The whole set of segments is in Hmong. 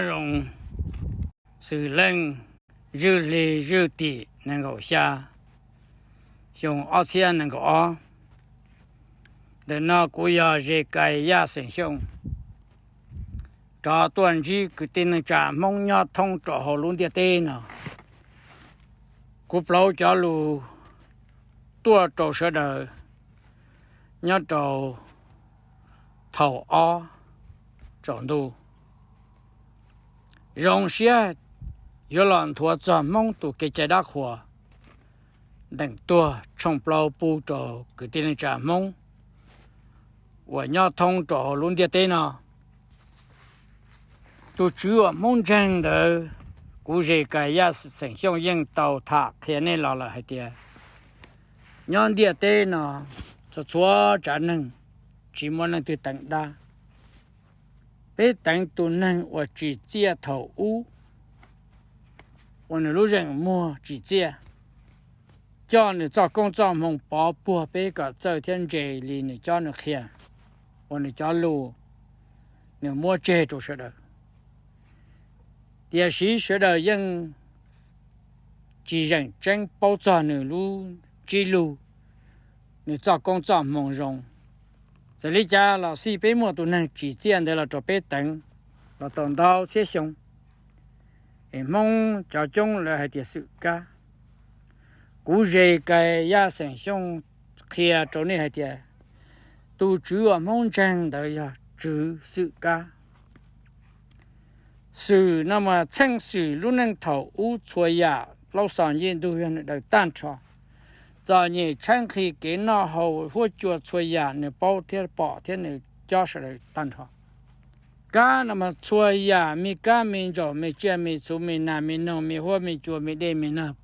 Nyob zoo, xws leej zwj hli zwj tim nees nkaum xya, xyoo ob txhiab nees nkaum ob. Ntawm no kuv yog Zes Kais Yaj xeem Xyooj, rov tuaj ntsib kwv tij neej tsa Hmoob nyob thoob rau hauv lub ntiaj teb no. Kuv plaub cov lus tuaj rau sawv daws nyob rau thaum ob tsaus ntuj. Zoo siab yuav los nthuav txog Hmoob tus kev cai dab qhuas nteem tuag tshooj plaub pub rau kwv tij neej tsa Hmoob uas nyob thoob rau hauv lub ntiaj teb no. Tus tswv uas Hmoob ntseeg ntawd, kuv Zes Kais Yaj xeem Xyooj yeej tau tham qhia nej los lawm hais tias nyob ntiaj teb no txhua txhua tsav neeg tsis muaj neeg twg teev dab. Peb teev tus neeg uas tsim txiaj thaum ub, uas nws lub zeem muag tsim txiaj, coj nws txoj koob txoj hmoo pov puag peb kom txawj thiab ntse li nws cob nws qhia, uas nws cov lus nws muab tseg rau sawv daws. Tiam sis sawv daws yeej tsis zeem tseeb paub txog nws lub ntsib lug, nws txoj koob txoj hmoo zoo. Txawm li cas los xij peb muaj tus neeg tsim txiaj ntawd los rau peb teev los tau ntau txhiab xyoo, es Hmoob cov coob lawv hais tias xwm kab. Kuv Zes Kais Yaj xeem Xyooj qhia rau nej hais tias tus tswv uas Hmoob ntseeg ntawd yog tswv xwm kab. Xwm no mas txheej xwm lub neej thaum ub txhua yam plaub xos ncej ntug yog nws daws tag nrho. Txom nyem tshaib nqhis kev noj haus huab cua txhua yam nws paub thiab pom thiab nws cob sawv daws tag nrho. Kab no mas txhua yam me kab me ntsaum me tsiaj me txhu me nas me noog me huab me cua me dej me nag,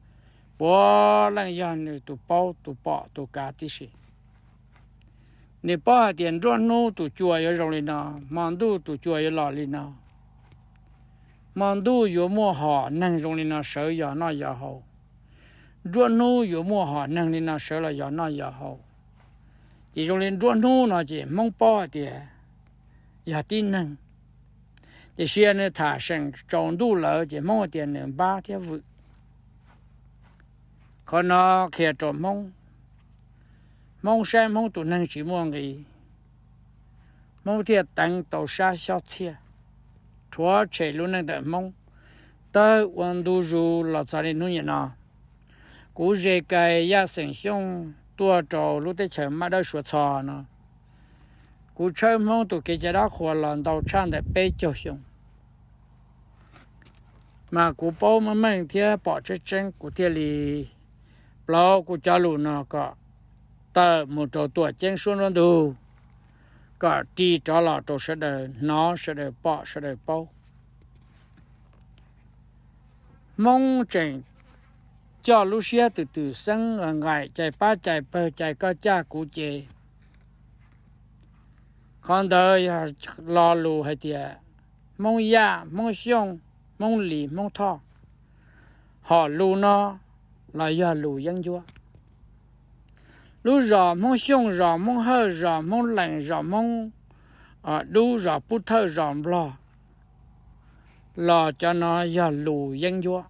puav leej yog nws tus paub tus pom tus kav tib si. Nws paub hais tias nruab hnub tus cua yuav zoo li no, hmo ntuj tus cua yuav los li no. Hmo ntuj yuav muaj hom neeg zoo li no sawv yos noj yos haus. Nruab hnub yuav muaj hom neeg li no sawv los yos noj yos haus. Ces zoo li nruab hnub no ces Hmoob paub hais tias yog tib neeg. Tiam sis nws tham seem tsaus ntuj lawm ces Hmoob hais tias nws npab thiab vwm. Qhov no qhia rau Hmoob, Hmoob saib Hmoob tus neeg tsis muaj nqis, Hmoob thiaj teev tau sab xyob txhiaj, rhuav tshem lub neej ntawm Hmoob. Tawg ua ntu zus los txog li hnub niaj no, kuv Zes Kais Yaj xeem Xyooj tuaj rau lub teb chaws Mab Dawb Suav Txho no, kuv tshawb Hmoob tus kev cai dab qhuas los ntau tshaj ntawm peb caug xyoo. Mas kuv paub meej meej thiab pom tseeb tseeb kuv thiaj li plaub kuv cov lus no kom tawm mus rau tuam ceeb suab nruab ntug, kom ris rov los rau sawv daws hnov sawv daws pom sawv daws paub. Hmoob tseem coj lub siab twm twm xeeb nqaim cais pab cais pawg cais koj caj kuv ces. Qhov ntawd yog lo lus hais tias Hmoob Yaj, Hmoob Xyooj, Hmoob Lis, Hmoob Thoj. Hom lus no los yog lus yeeb ncuab. Lub zos Hmoob Xyooj, zos Hmoob Hawj, zos Hmoob Lees, zos Hmoob Dub, zos Pub Thawj, zos Nplog, los cov no yog lus yeeb ncuab.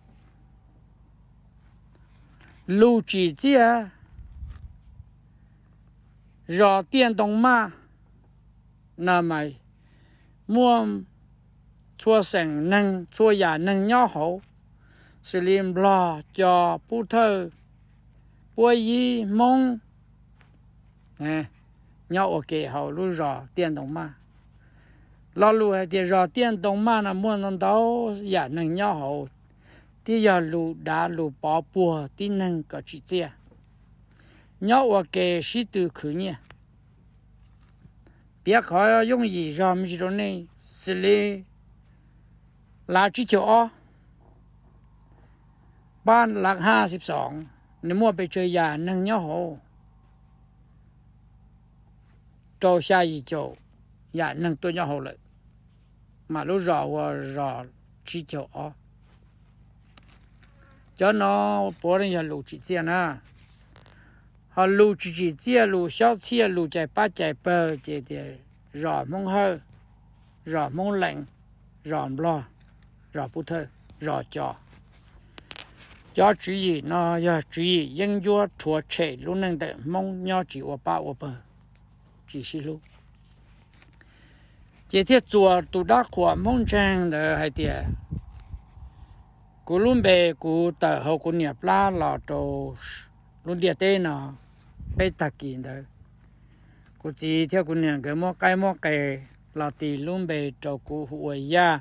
Lus tsim txiaj, zos Tiaj Ntoo Maj no mas muaj txhua xeem neeg txhua yam neeg nyob hauv, xws li Nplog, Cos, Pub Thawj, Puab Yib, Hmoob nyob ua ke hauv lub zos Tiaj Ntoo Maj. Lo lus hais tias zos Tiaj Ntoo Maj no muaj ntau ntau yam neeg nyob hauv, thiab yog lus dav lus pov puag tib neeg kom tsim txiaj, nyob ua ke sib tw khwv nyiaj. Piav qhov yooj yim zog me ntsis rau nej, xws li lav tsib caug ob, pab lav haj xib xoos, nws muaj pes tsawg yam neeg nyob hauv, rau xya yim caum yam neeg tuaj nyob hauv lawm, mas lub zos ua zos tsib caug ob. Cov no puav leej yog lus tsim txiaj na. Ho lus tsis tsim txiaj, lus xyob txhiaj, lus cais pab cais pawg ces tias zos Hmoob Hawj, zos Hmoob Lees, zos Nplog. zos Pub Thawj, zos Co. Cov tswv yim no yog tswv yim yeeb ncuab rhuav tshem lub neej ntawm Hmoob nyob tsis ua pab ua pawg, tsis sib hlub. Ces thiaj txuas tus dab qhuas Hmoob ntseeg ntawd hais tias, kuv lub npe kuv tawm hauv kuv niam plab los rau lub ntiaj teb no peb tag kis ntawd, kuv txiv thiab kuv niam nkawd muab qaib muab qe los tis lub npe rau kuv hu ua Yaj.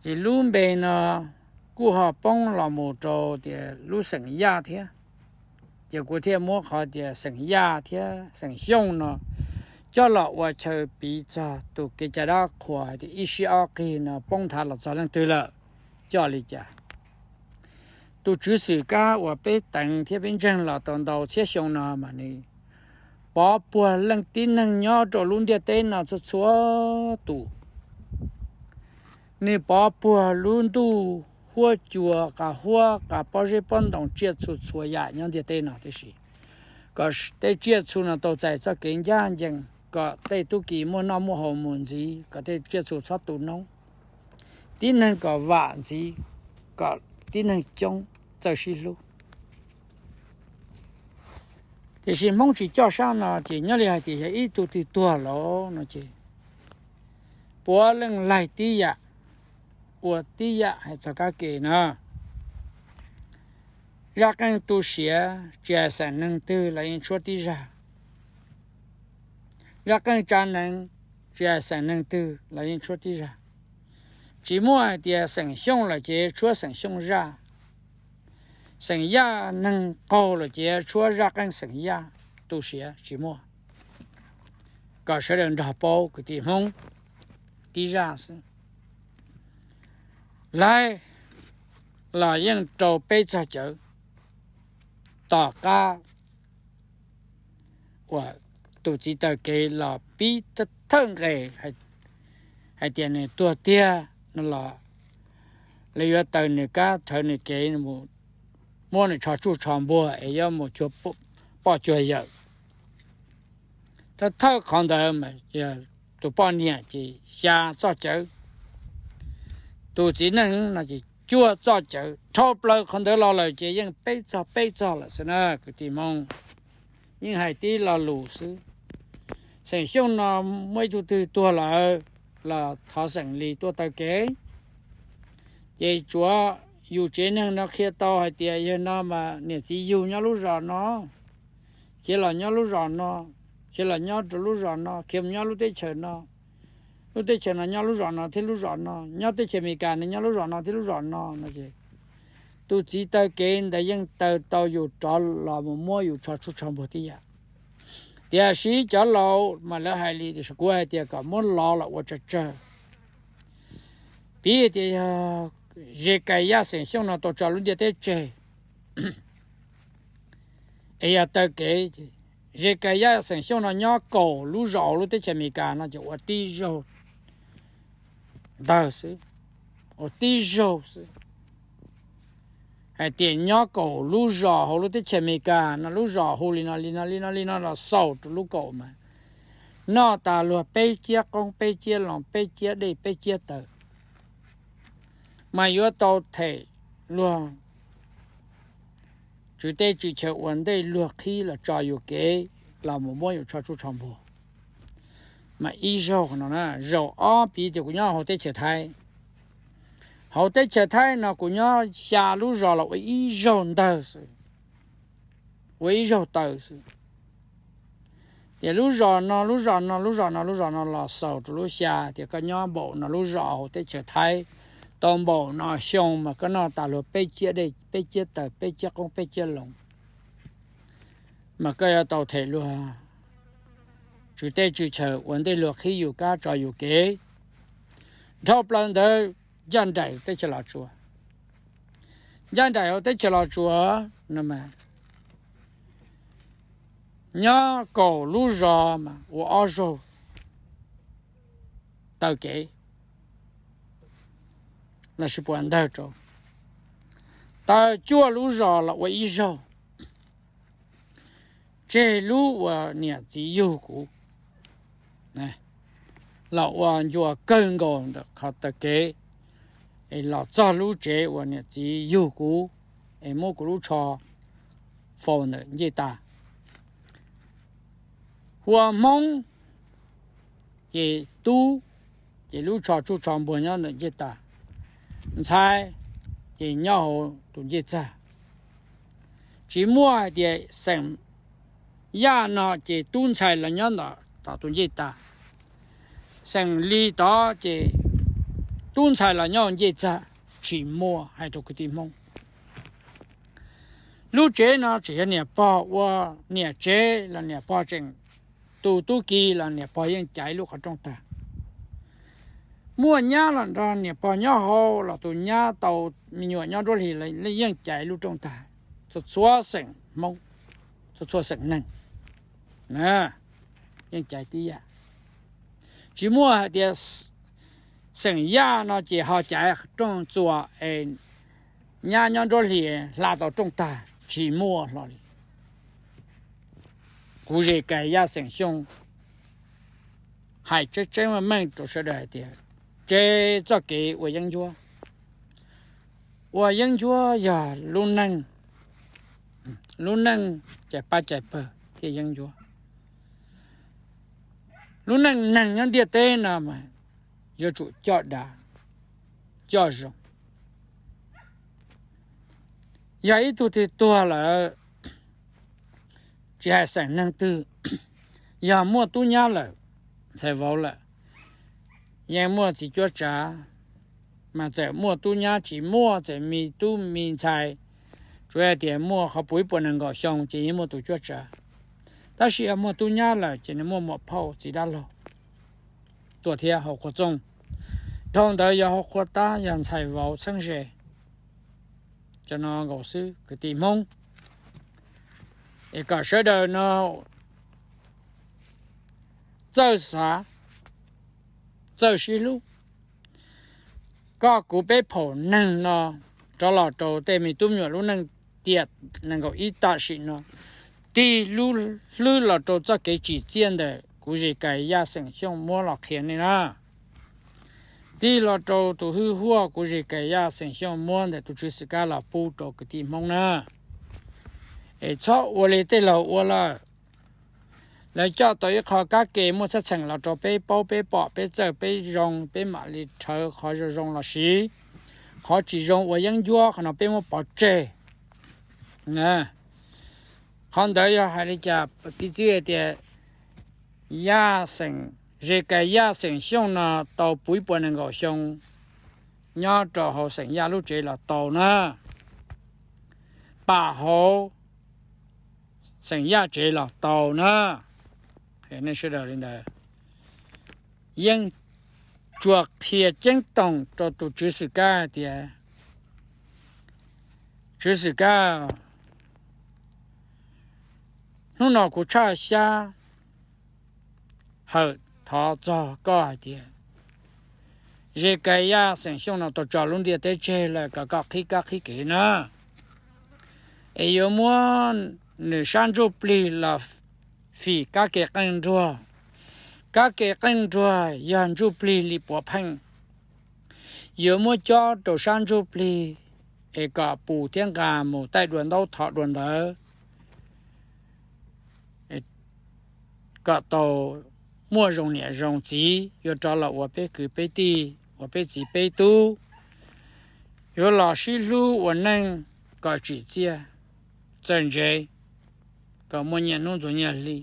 Ces lub npe no kuj ho poob los mus rau tias lub xeem Yaj thiab. Ces kuv thiaj muab qhov tias xeem Yaj thiab xeem Xyooj no coj los ua chaw piv txog tus kev cai dab qhuas hais tias ib sib ob qig no poob nthav los txog leej twg lawm, coj li cas. Tus tswv xwm kab uas peb teev thiab peb ntseeg los tau ntau txhiab xyoo no mas nws pov puag leej tib neeg nyob rau lub ntiaj teb no txhua txhua tus. Nws pov puag lub ntuj, huab cua, qas huab, qas pob zeb pob ntoo, tsiaj txhu txhua yam nyob ntiaj teb no tib si, kom tej tsiaj txhu no tau txais txoj kev ncaj ncees, kom tej tub ki muaj noj muaj haus mus ntxiv, kom tej tsiaj txhu txhob tu noob, tib neeg kom vam ntxiv, kom tib neeg coob, txawj sib hlub. Tiam sis Hmoob tsis coj sab no ces nyob li hais tias yog ib tug twg tuag lawm no ces puav leej laig tib yam, ua tib yam hais txog kab ke na. Zaj qeej tu siav tsis hais xeem neeg twg los yeej tshuab tib zaj. Zaj qeej tsa neev tsis hais xeem neeg twg los yeej tshuab tib zaj. Tsis muaj hais tias xeem Xyooj lawm ces tshuab xeem Xyooj zaj, xeem Yaj neeg qaug lawm ces tshuab zaj qeej xeem Yaj tu siav, tsis muaj. Kom sawv daws nrog paub kwv tij Hmoob tib zaj xwb. Laib los yeej rau peb txog cawv tom qab uas tus txiv taw kev los pib thawj nqes hais tias nws tuag tiag no los lawv yuav taws nws kab rhawv nws kev, muab nws tsho tsuj tsho npuag es yuav mus cuag poj cuag yawm. Thawj thawj qhov ntawd mas tus poj niam ces xya txoj cawv, tus txiv neej no ces cuaj txoj cawv, dhau plaws qhov ntawd los lawm ces yeej peb txog peb txog lawm xwb na kwv tij Hmoob. Yeej hais tib lo lus xwb. Xeem Xyooj no muaj ib tug twg tuag lawm los thov xeem Lis tuaj taw kev. Ces tsuav yus tsev neeg no qhia tau hais tias yawg no mas niam txiv yug nyob lub zos no, khiav los nyob lub zos no, khiav los nyob rau lub zos no, khiav mus nyob lub teb chaws no, lub teb chaws no nyob lub zos no thiab lub zos no, nyob teb chaws Amelikas nws nyob lub zos no thiab lub zos no no ces tus txiv taw kev ntawd yeej taw tau yus rov los mus muab yus tsho tsuj tsho npuag tib yam. Tiam sis cov laus mas lawv hais li tias, kuv hais tias kom muab lov los ua tsawg tsawg. Piv tias yog Zes Kais Yaj xeem Xyooj no tau tso lub ntiaj teb tseg es yog taw kev, Zes Kais Yaj xeem Xyooj no nyob kaum lub zos hauv lub teb chaws Amelikas no ces ua tib zaug ntawg xwb, ua tib zaug xwb. Hais tias nyob kaum lub zos hauv lub teb chaws Amelikas no, lub zos hu li no li no li no li no los xaus rau lub kaum mas noj tas luag peb ciab qoob peb ciab loo peb ciab dej peb ciab taws, mas yuav tau them luag tswv teb tswv chaw ua ntej luag qhib los tso yus kev los mus muab yus tsho tsuj tsho npuag. Mas ib zaug no, zaum ob piv tias kuv nyob hauv teb chaws Thaib, hauv teb chaws Thaib no kuv nyob xya lub zos los ua ib zaug ntawg xwb, ua ib zaug taw xwb. Tias lub zos no lub zos no lub zos no lub zos no los xaus rau lub xya, tias koj nyob npaum no lub zos hauv teb chaws Thaib, tau npaum no xyoo mas koj noj tas luag peb ciab dej peb ciab taws peb ciab qoob peb ciab loo, mas koj yuav tau them luag tswv teb tswv chaw ua ntej luag qhib yus kab tso yus kev. Dhau plaws ntawd ncaj nraim teb chaws Los Tsuas, ncaj nraim hauv teb chaws Los Tsuas no mas nyob kaum lub zos mas ua ob zaug taw kev los sis puas ntawg rau, taw cuaj lub zos los ua ib zaug, tseg lub uas niam txiv yug kuv, los ua ncua kawg nkaus ntawm qhov taw kev, es los txog lub tsev uas niam txiv yug kuv, es muab kuv lub tsho faus ntawm ncej tas. Hu ua Hmoob, ces tub, ces lub tsho tsuj tsho npuag nyob ntawm ncej tas, ntxhais, ces nyob hauv tus ncej txag. Tsis muaj hais tias xeem Yaj no ces tub ntxhais los nyob ntawm tom tus ncej tas, xeem Lis tod ces tub ntxhais los nyob hauv ncej txag, tsis muaj hais rau kwv tij Hmoob. Lub tsev no tseem yog niam pog ua niam tsev los niam pog tseem tu tub ki los niam pog yeej caiv lub qhov rooj tag. Muaj nyab los nrog niam pog nyob hauv los tus nyab tau me nyuam nyob nruab hlis los yeej caiv lub rooj tag. Txhua txhua xeem Hmoob, txhua txhua xeem neeg yeej caiv tib yam. Tsis muaj hais tias xeem Yaj no ces ho caiv rooj txuas es nyab nyob nruab hlis hla tau rooj tag, tsis muaj hlo li. Kuv Zes Kais Yaj xeem Xyooj hais tseeb tseeb meej meej rau sawv daws hais tias, tseg txoj kev ua yeeb ncuab. Ua yeeb ncuab yog lub neej, lub neej cais pab cais pawg thiaj yeeb ncuab. Lub neej neeg nyob ntiaj teb no mas yuav tsum coj dav coj zoo. Yog ib tug twg tuag lawm, tsis hais xeem neeg twg, yog muaj tub nyab lawm, ntxhais vauv lawm, yeej muaj txiv cuab tsav, mas txawm muaj tub nyab tsis muaj, txawm me tub me ntxhais, tsuas hais tias muaj qhov puv ib puas nees nkaum xyoo ces yeej muaj tus cuab tsav. Tab sis yog muaj tub nyab lawm ces nws muaj muam phauj txiv dab laug tuaj thiab hauv qhua txooj. Dhau ntawd yog hauv qhua tab yog ntxhais vauv txheeb ze. Cov no nkaus xwb kwv tij Hmoob, es kom sawv daws no txawj xav, txawj sib hlub. Koj kuv peb phaum neeg no rov los rau tej me tub me nyuam lub neej tiam nees nkaum ib tam sim no, tig lub hlwb los rau txoj kev tsim txiaj ntawm kuv Zes Kais Yaj xeem Xyooj muab los qhia nej na. Tig los rau tus hwj huaj kuv Zes Kais Yaj xeem Xyooj muab ntawm tus Tswv Xwm Kab los pub rau kwv tij Hmoob na. Es txhob ua li tej laug ua lawm. Lawv coj tau ib qho kab ke muaj txheej txheem los rau peb paub peb pom peb txawj peb zoo, peb mam li rhawv qhov zoo zoo los siv, qhov tsis zoo ua yeeb ncuab qhov no peb muab pov tseg. Qhov ntawd yog hais li cas piv txwv hais tias Yaj xeem, Zes Kais Yaj xeem Xyooj no tau puv ib puas nees nkaum xyoo nyob rau hauv xeem Yaj lub tsev los tau na, pam hauv xeem Yaj tsev los tau na. Nej sawv daws li ntawd, yeej tsuas qhia ceeb toom rau tus Tswv Xwm Kab hais tias, Tswv Xwm Kab, hnub no kuv tshaj xyab hawm thov txog koj hais tias, Zes Kais Yaj xeem Xyooj no tau tso lub ntiaj teb tseg lawm, kom koj qhib kab qhib kev na. Es yuav muab nws sab ntsuj plig los fim kab ke qeej nruag. Kab ke qeej nruag yog ntsuj plig li puav pheej, yuav muab cob rau sab ntsuj plig es kom pus thiab nqa mus taij dua ntaub thov dua ntawv, kom tau muaj zoo niam zoo txiv, yuav rov los ua peb kwv peb tij, ua peb txiv peb tub, yuav los sib hlub ua neej kom tsim txiaj txawj ntse, kom muaj nyiaj hnub ntxuav nyiaj hli.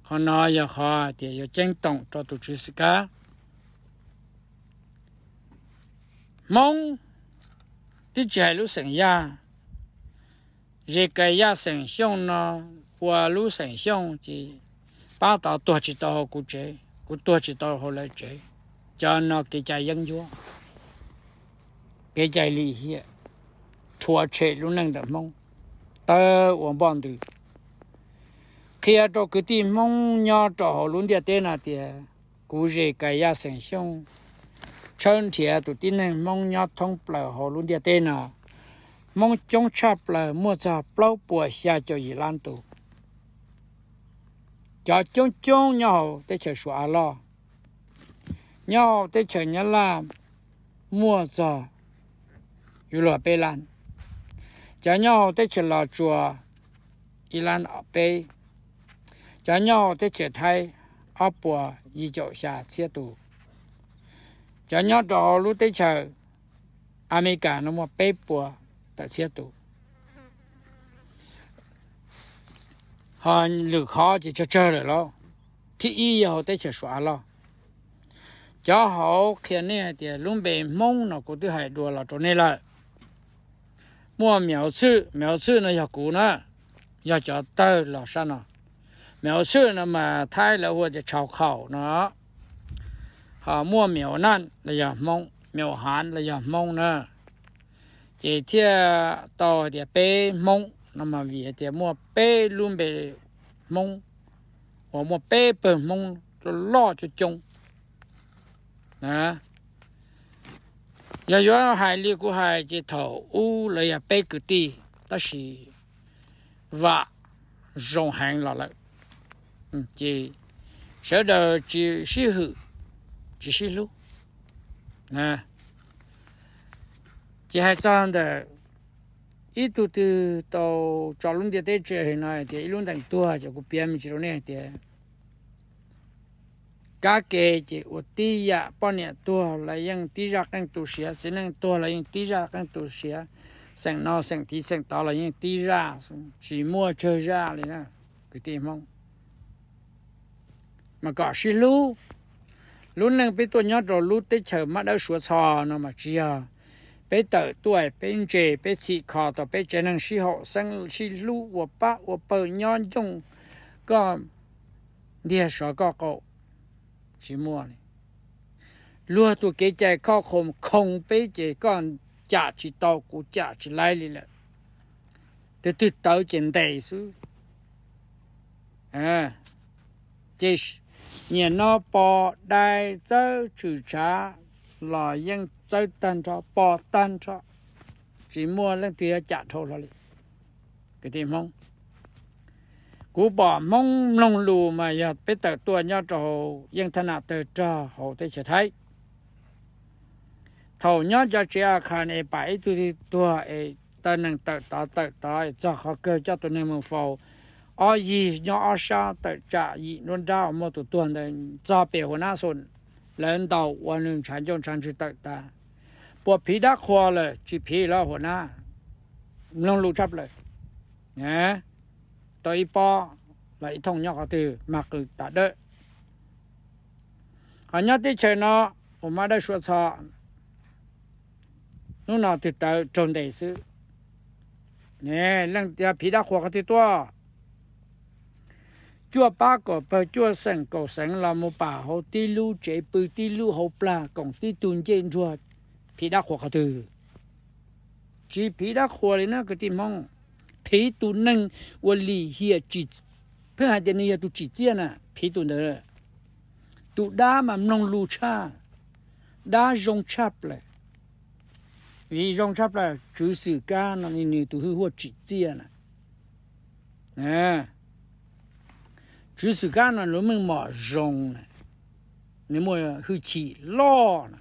Qhov no yog qhov hais tias yuav ceeb toom rau tus Tswv Xwm Kab. Hmoob, twb tsis hais lub xeem Yaj, Zes Kais Yaj xeem Xyooj no ua lub xeem Xyooj ces pab tod tuag tsis tau hauv kuv tsev, kuv tuag tsis tau hauv lawv tsev. Cov no kev cai yeeb ncuab, kev cai lim hiam, rhuav tshem lub neej ntawm Hmoob, tawg ua npoj ntws. Qhia rau kwv tij Hmoob nyob rau hauv lub ntiaj teb no tias, kuv Zes Kais Yaj xeem Xyooj tshawb nrhiav tus tib neeg Hmoob nyob thoob plaws hauv lub ntiaj teb no, Hmoob coob tshaj plaws, muaj txog plaub puas xya caum yim lab tus. Cov coob coob nyob hauv teb chaws Suav av loj, nyob hauv teb chaws Nyab Laj muaj txog yuav luag peb lab. Cov nyob hauv teb chaws Los Tsuas ib lab peb. Cov nyob hauv teb chaws Thaib ob puas yim caum xya txhiab tus. Cov nyob rau hauv lub teb chaws Amelikas no muaj peb puas tawm txhiab tus. Ho lwm qhov ces tsawg tsawg lawm lauj. Thib ib yog hauv teb chaws Suav av loj. Cov hauv qhia nej hais tias lub npe Hmoob no kuv twb hais dua los rau nej lawm. Muaj Miav Hauv Txhwj, Miav Hauv Txhwj no yog kuv na, yog cov tawg los sab no. Miav Hauv Txhwj no mas Thaib lawv hu tias Tshau Khaum no. Ho muaj Miav Hauv Naj los yog Hmoob, Miav Hauv Hav los yog Hmoob na. Ces thiaj tau hais tias peb Hmoob no mas vim hais tias muaj peb lub npe Hmoob uas muaj peb pawg Hmoob loj loj coob coob. Yog yuav hais li kuv hais ces thaum ub lawv yog peb kwv tij, tab sis vam zoo heev los lawm, ces sawv daws tsis sib hwm, tsis sib hlub. Ces hais txog ntawm ib tug twg tau tso lub ntiaj teb tse no hais tias ib lub ntees tuag, ces kuv piav me ntsis rau nej hais tias kab ke ces ua tib yam, poj niam tuag los yeej tib zaj qeej tu siav, txiv neej tuag los yeej tib zaj qeej tu siav, xeem no xeem tid xeem tod los yeej tib zaj, tsis muaj tsawg zaj li na kwv tij Hmoob. Mas kom sib hlub. Lub neej peb tuaj nyob rau lub teb chaws mab dawb suav txho no mas tsis yog peb tawm tuaj peb ntse peb txhim kho tau peb tsev neeg sib haum xeeb sib hlub ua pab ua pawg nyob ncooj koj ntiag sov koj qaum. Tsis muaj li. Luag tus kev cai khoj khoo khoo peb ces koj cam tsis tau kuv cam tsis laib li lawm. Tus twg tawv ces ntes xwb. Ces nyiam no pos dai txawb tshwm tshav los yeej txawb tag nrho pos tag nrho, tsis muaj leej twg yuav cam dhau hlo li. Kwv tij Hmoob, kuv pom Hmoob mloog lus mas yog peb tawm tuaj nyob rau yeej thaj nam tawg rog hauv teb chaws Thaib. Thaum nyob cov tsev a khas es pam ib tug twg tuag es taw neeg tawm tod tawm tod es txog qhov kawg coj tus neeg mus faus, ob yig nyob ob sab tawm tsam yim nruab nrab uas muaj tus tuag ntawd txog pem Huam Nab Xum, lawv ntaus ua nws ntshav ncauj ntshav ntswg tawm tas. Puas phiv dab qhua lawm? Tsis phiv los Huam Nab. Mloog lus tshaj plaws. Tau ib pob los ib thooj nyob qhov twg mag qws tas dawb. Ho nyob teb chaws no uas mab dawb suav txho, hnub no twg tawv raug ntes xwb. Leej tias phiv dab qhuas qhov twg tuaj? Cuaj pab kaum pawg cuaj xeem kaum xeev los mus pam hauv tib lub tsev pw tib lub hauv plag koom tib tug ncej nruag, phiv dab qhuas qhov twg? Tsis phiv dab qhuas li na kwv tij Hmoob. Phiv tus neeg ua lim hiam, pheej hais tias nws yog tus tsim txiaj na, phiv tus ntawd. Tus dab mas mloog lus tshaj, dab zoo tshaj plaws. Vim zoo tshaj plaws, Tswv Xwm Kab no nws tus hwj huaj tsim txiaj na. Tswv Xwm Kab no lub meej mom zoo na, nws muaj hwj chim loj na.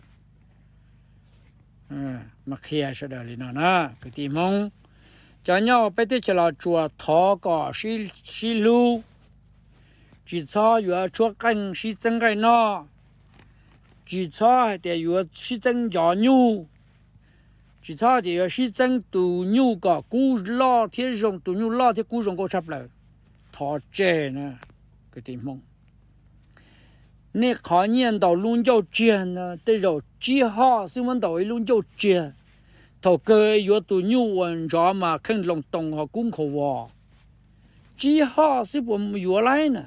Mas qhia sawv daws li no na kwv tij Hmoob, cov nyob peb teb chaws Los Tsuas thov kom sib hlub, tsis txhob yuav tshuab qeej sib txeeb nqaij noj, tsis txhob hais tias yuav sib txeeb ncov nyuj, tsis txhob hais tias yuav sib txeeb tus nyuj kom kub loj thiab zoo, tus nyuj loj thiab kub zoo nkauj tshaj plaws. Thov tseg na kwv tij Hmoob. Nej qhov nyiaj ntaus lub ncauj tsiag ntawd tej zaum tsib hoj xwb muab ntaus ib lub ncauj tsiag. Thaum kawg yuav tus nyuj uas ntsov mas kheej loo toos ho kub nkhaus vos. Tsib hoj xwb puas yuav laib na?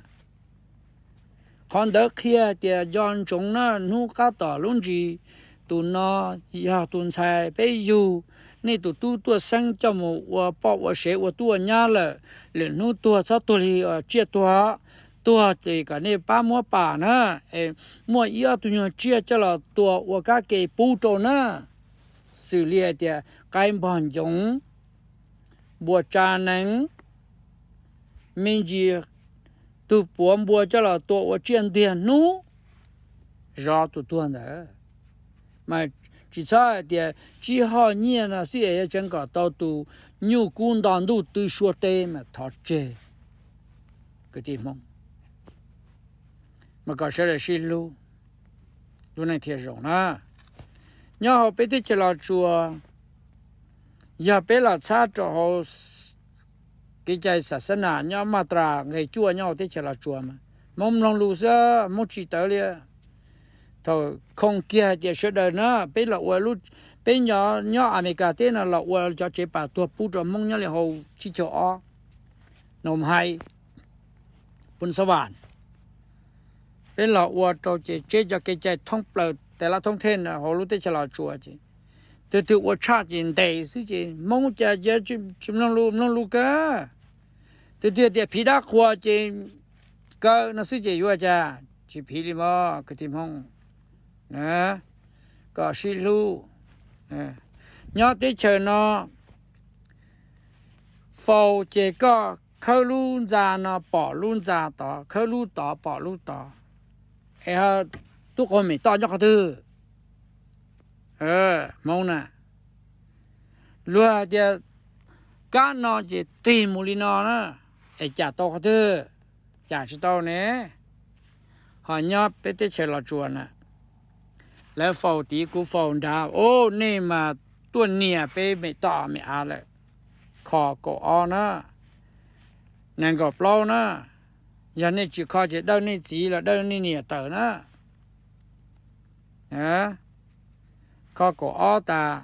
Qhov ntawd qhia tias nco ntsoov na, hnub qab tom lub ntsis, tus no yog tus ntxhais peb yug, nej tus tub tuaj xeeb coj mus ua poj ua sev ua tub ua nyab lawm, lwm hnub tuag txhob tuag li tsiaj tuag, tuag ces kom nej pab muab pam na, es muaj ib ob tug nyuag tsiaj coj los tua ua kab ke pub rau na. Xws li hais tias qaib npog ncoov, npua tsa nees, me ntsis tug puav npua coj los tua ua tsiaj ntiag hnub zov tus tuag ntawd. Mas tsis txhob hais tias tsib hoj nyiaj no xwb es yuav tseev kom tau tus nyuj kub nto ntuj tw suab teb mas thov tseg kwv tij Hmoob. Mas kom sawv daws sib hlub, lub neej thiaj zoo na. Nyob hauv peb teb chaws Los Tsuas, yog peb los txhab rau hauv kev cai xas xab nas nyob maj tas nqe cuaj nyob hauv teb chaws Los Tsuas mas Hmoob mloog lus xwb, Hmoob tsis tawv li. Thaum khoom kiag hais tias sawv daws na, peb los ua, peb nyob Amelikas teb no los ua cov tsev pas tuag pub rau Hmoob nyob li hauv tsib caug ob, Noo Hais, Phoos Xas Vas, peb los ua rau ces tseb cov kev cai thoob plaws tas lab thoob thej hauv lub teb chaws Los Tsuas ces twg twg ua tshaj ces ntes xwb ces Hmoob cas tsis mloog lus, mloog lus kawg. Twg twg tias phiv dab qhuas ces kaw no xwb ces yuav cas tsis phiv li mog kwv tij Hmoob. Kom sib hlub. Nyob teb chaws no faus ces koj khawb lub ntxa no pom lub ntxa tod, khawb lub tod pom lub tod. Es tub qaug mem toj nyob qhov twg? Hmoob na, luag hais tias kab no ces tig mus li no na, es cam tau qhov twg? Cam tsis tau ne. Ho nyob peb teb chaws Los Tsuas na, lawv faus tid kuv faus nrad, o, nej mas tuaj nias peb mem toj mem av lawm. Kho kaum ob na, nees nkaum plaub na, yog nej tsis kho ces dawj nej txiv los dawj nej niam tawm na. Kho kaum ob tas,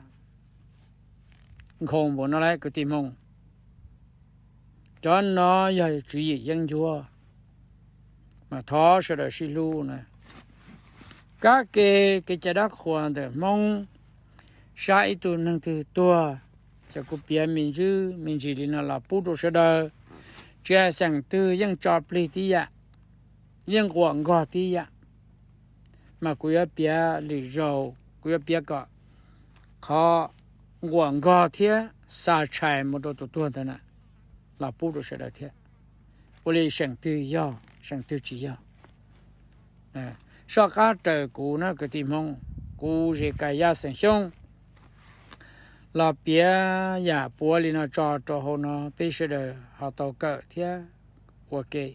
nkhaus npaum no lawm kwv tij Hmoob. Cov no yog tswv yim yeeb ncuab, mas thov sawv daws sib hlub na. Kab ke kev cai dab qhuas ntawm Hmoob, sab ib tug neeg twg tuag, ces kuv piav me ntsis me ntsis li no los pub rau sawv daws. Tsis hais xeem twg yeej tso plig tib yam, yeej nquam nkog tib yam. Mas kuv yuav piav lwm zaus, kuv yuav piav kom qhov nquam nkog thiab xa tshais mus rau tus tuag ntawd na, los pub rau sawv daws thiab. Ua li xeem twg yog, xeem twg tsis yog, soj qab raws kuv na kwv tij Hmoob. Kuv Zes Kas Yaj xeem Xyooj los piav yam puav li no tso rau hauv no peb sawv daws ho tau kawm thiab ua ke,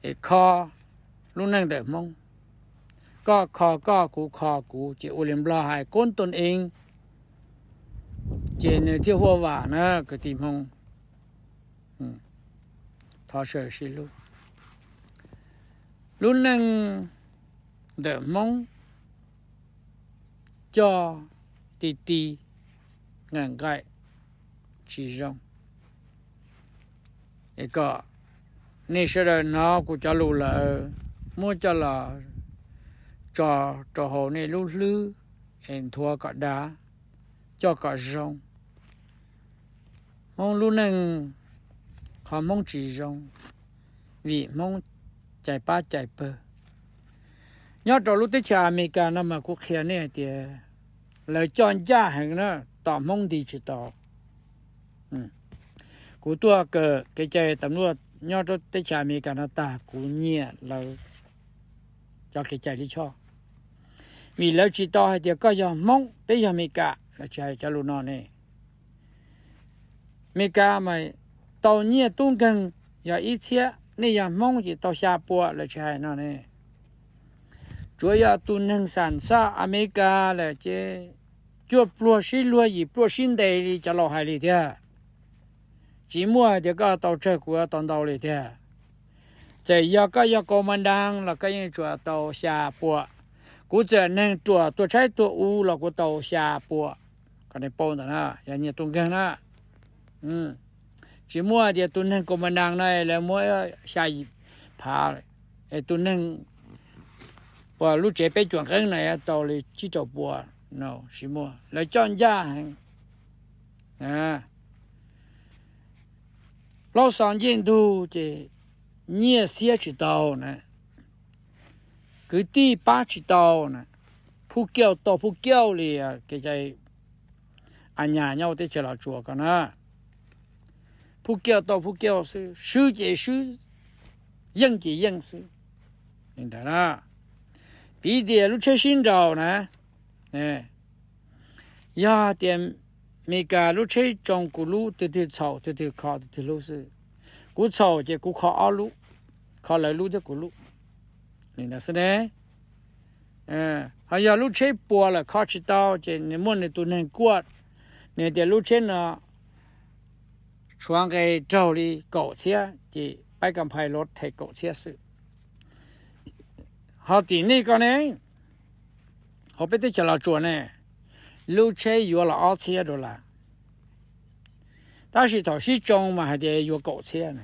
es kho lub neej ntawm Hmoob. Koj kho koj, kuv kho kuv, ces ua li Nplog hais koob tooj eev, ces nws thiaj huaj vam na kwv tij Hmoob. Thov sawv daws sib hlub. Lub neej ntawm Hmoob coj ti ti, nqaim nqaim tsis zoo. Es kom nej sawv daws hnov kuv cov lus lawm, muab coj los tso rau hauv nej lub hlwb es nthuav kom dav, coj kom zoo. Hmoob lub neej, qhov Hmoob tsis zoo, vim Hmoob cais pab cais pawg. Nyob rau lub teb chaws Amelikas no mas kuv qhia nej hais tias lawv coj ncaj heev na, tos Hmoob nti tsis tau. Kuv tuaj kawm kev cai tam luaj nyob rau teb chaws Amelikas no tag kuv nyiam lawv cov kev cai lij choj. Vim lawv tsis tau hais tias koj yog Hmoob, peb yog Amelikas, lawv tsis hais cov lus no ne. Amelikas mas tau nyiaj tub nkeeg yog ib txhiab, nej yog Hmoob ces tau xya pua, lawv tsis hais no ne. Tsuav yog tus neeg xam xaj Amelikas lawm ces cuaj pluag sib luag yim pluag sib ntes li cov laus hais li thiab. Tsis muaj hais tias koj tau tsawg kuv tau ntau li thiab. Txawm yog koj yog kaus mas nraas los koj yeej tsuas tau xya pua. Kuv txawm neeg ruam tuag tshaib tuag u los kuv tau xya pua. Kom nej paub ntawm na, yog nyiaj tub nkeeg na. Tsis muaj hais tias tus neeg kaus mas nraas no lawv muab xya yim phav, es tus neeg uas lub tsev peb cuam nqeeb no tau li tsib rau pua. No tsis muaj, lawv coj ncaj heev. Plaub xo ncej ntug ces nyiaj xiab tsis tau na, kwv tij pab tsis tau na, phuj kiauj tau phuj kiauj li kev cai a nyas nyob teb chaws Los Tsuas ko na. Phuj kiauj tau phuj kiauj xwb, swb ces swb yeej ces yeej xwb. Li ntawd na, piv tias lub tsheb sib nraus na, yog tias Meskas lub tsheb tsoo kuv lub, tus twg txhaum tus twg kho tus twg lub xwb. Kuv txhaum ces kuv kho ob lub, kho lawv lub thiab kuv lub. Li ntawd xwb ne. Ho yog lub tsheb puas lawm kho tsis tau ces nws muaj nws tus neeg kuaj, nws tias lub tsheb no tshuav nqe raug li kaum txhiab ces pab kas phais los them kaum txhiab xwb. Ho tim nej ko ne, hauv peb teb chaws Los Tsuas ne, lub tsheb yuav los ob txhiab dollar, tab sis thaum sib tsoo mas hais tias yuav kaum txhiab na.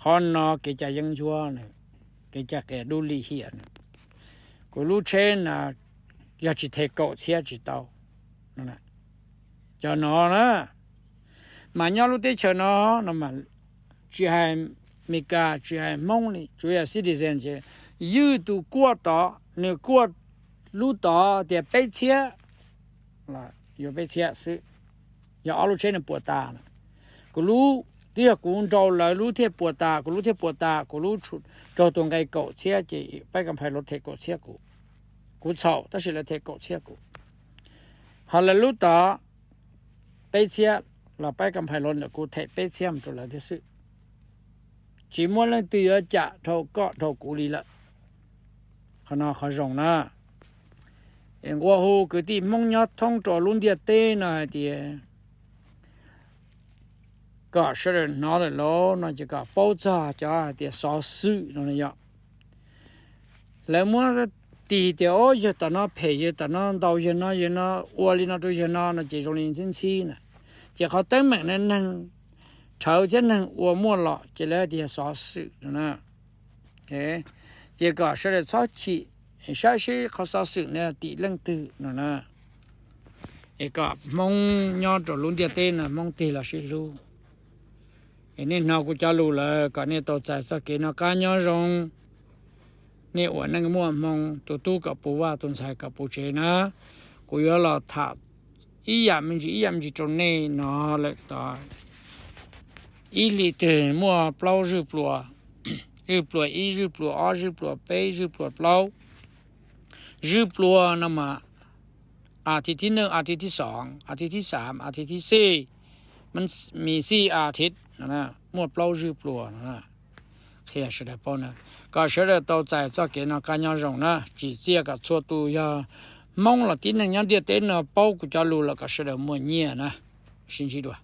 Qhov no kev cai yeeb ncuab na, kev cai qias dub lim hiam na. Kuv lub tsheb no yog tsis them kaum txhiab tsis tau. Cov no na, mas nyob lub teb chaws no, no mas tsis hais Meskas tsis hais Hmoob li, tsuas yog citizen ces ywj tus kuaj tod, nws kuaj lub tod tias peb txhiab, yuav peb txhiab xwb. Yog ob lub tsheb nws puas tas, kuv lub, twb yog kuv nraus lawv lub thiaj puas tas, kuv lub thiaj puas tas, kuv lub raug tus nqe kaum txhiab ces pab kas phais los them kaum txhiab kuv. Kuv txhaum tab sis lawv them kaum txhiab kuv. Ho lawv lub tod peb txhiab los pab kas phais los ntawm kuv them peb txhiab mus rau lawv thiab xwb. Tsis muaj leej twg yuav cam dhau koj dhau kuv li lawm. Qhov no qhov zoo na. Nqua hu kwv tij Hmoob nyob thoob rau lub ntiaj teb no hais tias kom sawv daws hnov lawm lauj no ces kom paub txog cov hais tias xov xwm no yom. Lawv muab tig tias o yawg tom no phem, yawg tom no ntaus yawg no, yawg no ua li no rau yawg no no ces zoo li ntxhib ntxhib na. Ces qhov teeb meem no neeg rhawv thiab neeg ua muaj los ces lawv hais tias yog xov xwm no na. Ces kom sawv daws txhob chim, saib seb qhov xov xwm no tim leej twg no na. Es kom Hmoob nyob rau lub ntiaj teb no Hmoob tig los sib hlub. Es nej hnov kuv cov lus lawm kom nej tau txais txoj kev noj qab nyob zoo. Nej ua neej muaj hmoo, tus tub kom puv vaj, tus ntxhais kom puv tsev na. Kuv yuav los tham ib yam me ntsis ib yam me ntsis rau nej no lawm tod. Ib hlis twg muaj plaub zwj plua, zwj plua ib, zwj plua ob, zwj plua peb, zwj plua plaub. Zwj plua no mas อาทิตย์ที่หนึ่ง อาทิตย์ที่สอง อาทิตย์ที่สาม อาทิตย์ที่สี่ มันมีสี่อาทิตย์ muaj plaub zwj plua no. Qhia sawv daws paub na, kom sawv daws tau txais txoj kev noj qab nyob zoo na. Tsim txiaj kom txhua tus yog Hmoob los tib neeg nyob ntiaj teb no paub kuv cov lus los kom sawv daws muaj nyiaj na. Sib ntsib dua.